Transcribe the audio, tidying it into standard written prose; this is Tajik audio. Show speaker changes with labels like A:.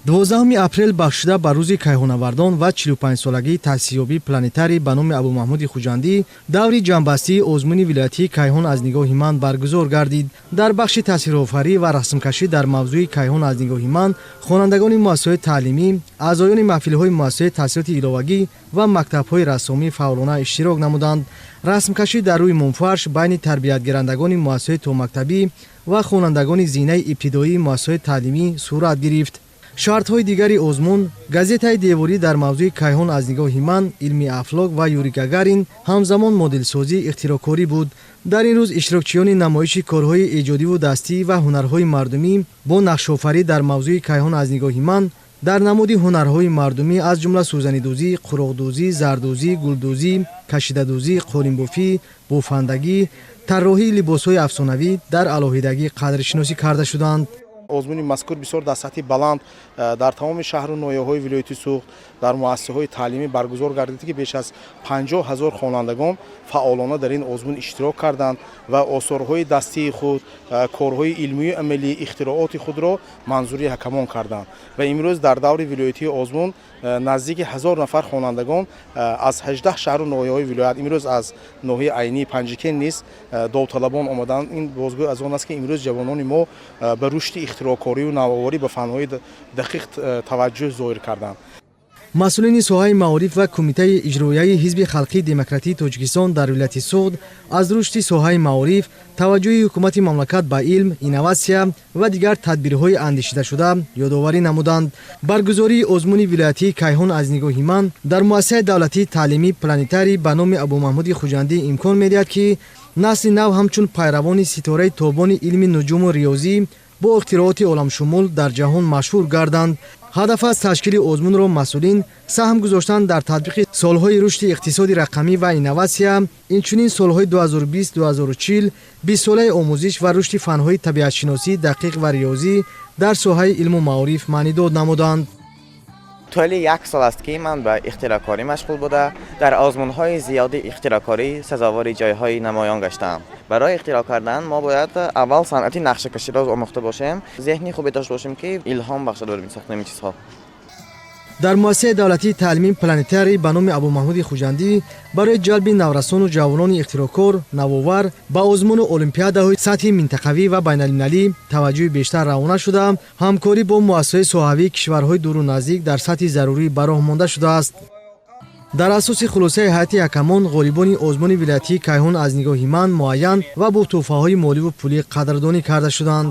A: 12 апрел бахшида ба Рӯзи кайҳоннавардон ва 45-солагии таъсисёбии планетарий ба номи Абумаҳмуди Хуҷандӣ даври ҷамъбастии озмуни вилоятии «Кайҳон аз нигоҳи ман» баргузор гардид. Дар бахши тасвирофарӣ ва расмкашӣ дар мавзӯи «Кайҳон аз нигоҳи ман» хонандагони муассисаҳои таълимӣ, аъзоёни маҳфилҳои муассисаҳои таҳсилоти иловагӣ ва мактабҳои рассомӣ фаъолона иштирок намуданд. Расмкашӣ дар рӯи мумфарш байни тарбиятгирандагони муассисаҳои томактабӣ ва хонандагони зинаи ибтидоии муассисаҳои таълимӣ сурат гирифт. Шартҳои дигари озмун газетаи деворӣ дар мавзӯи «Кайҳон аз нигоҳи ман», илми афлок ва Юрий Гагарин, ҳамзамон моделсозӣ, ихтироъкорӣ буд. Дар ин рӯз иштирокчиёни намоиши корҳои эҷодиву дастӣ ва ҳунарҳои мардумӣ бо нақшофарӣ дар мавзӯи «Кайҳон аз нигоҳи ман» дар намуди ҳунарҳои мардумӣ, аз ҷумла сӯзанидӯзӣ, қуроқдӯзӣ, зардӯзӣ, гулдӯзӣ, кашидадӯзӣ, қолинбофӣ, бофандагӣ, тарроҳии либосҳои афсонавӣ дар алоҳидагӣ қадршиносӣ карда шуданд.
B: Озмуни мазкур бисёр дар сатҳи баланд дар тамоми шаҳру ноҳияҳои вилояти Суғд дар муассисаҳои таълимӣ баргузор гардид, ки беш аз 50 000 хонандагон фаъолона дар ин озмун иштирок карданд ва осорҳои дастии худ, корҳои илмию амалӣ, ихтирооти худро манзури ҳакамон карданд. Ва имрӯз дар даври вилоятии озмун наздики 1000 нафар хонандагон аз 18 шаҳру ноҳияҳои вилоят, имрӯз аз ноҳияи Айнии Панҷакент низ довталабон омаданд. Ин бозгӯй аз он аст, ки имрӯз ҷавонони мо ба рушди ихтироъкорию навоварӣ, ба фанҳои дақиқ таваҷҷӯҳ зоҳир карданд.
A: Масъулини соҳаи маориф ва Кумитаи иҷроияи Ҳизби халқии демократии Тоҷикистон дар вилояти Суғд аз рушди соҳаи маориф, таваҷҷӯҳи ҳукумати мамлакат ба илм, инноватсия ва дигар тадбирҳои андешидашуда ёдоварӣ намуданд. Баргузории озмуни вилоятии «Кайҳон аз нигоҳи ман» дар муассисаи давлатии таълимии планетарий ба номи Абумаҳмуди Хуҷандӣ имкон медиҳад, ки насли нав ҳамчун пайравони ситораи тобони илми нуҷуму риёзӣ бо ихтирооти оламшумул дар ҷаҳон машҳур гарданд. Ҳадаф аз ташкили озмунро масъулин саҳм гузоштан дар татбиқи солҳои рушди иқтисоди рақамӣ ва инноватсия, инчунин солҳои 2020-2040, бистсолаи омӯзиш ва рушди фанҳои табиатшиносӣ, дақиқ ва риёзӣ дар соҳаи илму маориф маънидод намуданд.
C: Тӯли як сол аст, ки ман ба ихтироъкорӣ машғул буда, дар озмунҳои зиёди ихтироъкорӣ сазовори ҷойҳои намоён гаштаам. Барои ихтироъ кардан мо бояд аввал санъати нақшакаширо омӯхта бошем, зеҳни хубе дошта бошем, ки илҳом бахшад барои сохтани ин чизҳо.
A: Дар муассисаи давлатии таълимии планетарий ба номи Абумаҳмуди Хуҷандӣ барои ҷалби наврасону ҷавонони ихтироъкор, навовар ба озмуну олимпиадаҳои сатҳи минтақавӣ ва байналмилалӣ таваҷҷӯҳи бештар равона шуда, ҳамкорӣ бо муассисаҳои соҳавии кишварҳои дуру наздик дар сатҳи зарурӣ ба роҳ монда шудааст. Дар асоси хулосаи ҳайати ҳакамон ғолибони озмуни вилоятии «Кайҳон аз нигоҳи ман» муайян ва бо тӯҳфаҳои моливу пулӣ қадрдонӣ карда шуданд.